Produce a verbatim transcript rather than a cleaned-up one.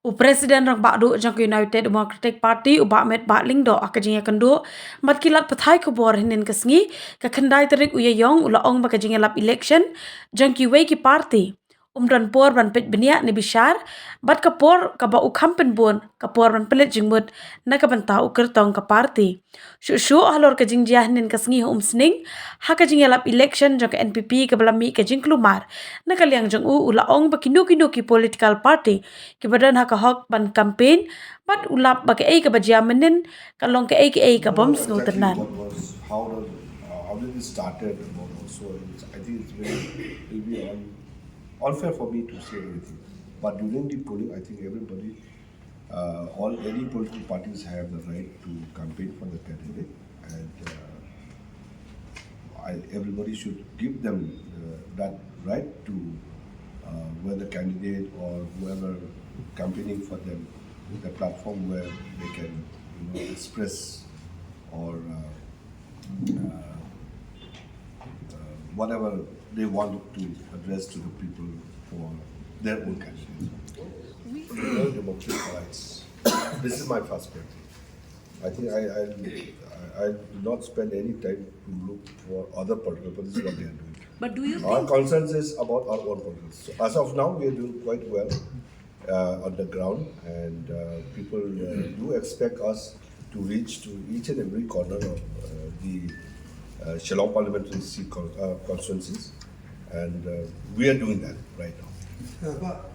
U President Rangbah Duh jong ka United Democratic Party, u Bah Metbah Lyngdoh, ha ka jingïakynduh bad ki lad pathai khubor hynnin ka sngi, ka khyndai tarik u Ïaïong, u la ong ba ka jingïalap election jong kiwei ki party um don por ban peit bniah ne bishar, bad ka por kaba u kham pynbun ka por ban pynleit jingmut na ka bynta u kyrtong ka party. Shuh shuh halor ka jingjia hynnin ka sngi ha Umsning, ha ka jingïalap election jong ka N P P kaba la mih ka jingkulmar, na ka liang jong u, u la ong ba kino kino ki political party kiba don ha ka hok ban campaign, bad u lap ba kaei kaba jia mynnin ka long kaei kaei ka bym sngewtynnat. What was, how does, uh, how did it started and what was, so it's, I think it's very, it'll be un, unfair for me to say anything. But during the polling, I think everybody, uh, all, any political parties have the right to campaign for the candidate, and uh, I, everybody should give them uh, that right to uh, whether candidate or whoever campaigning for them, the platform where they can, you know, express or uh, uh, uh, whatever they want to address to the people for their own candidate. All democratic rights. This is my first party. I think I, I, I do not spend any time to look for other political parties, what they are doing. But do you Our think concerns is about our own politics. So as of now, we are doing quite well uh, on the ground, and uh, people uh, do expect us to reach to each and every corner of uh, the uh, Shillong parliamentary seat con- uh, constituencies, and uh, we are doing that right now. Uh, but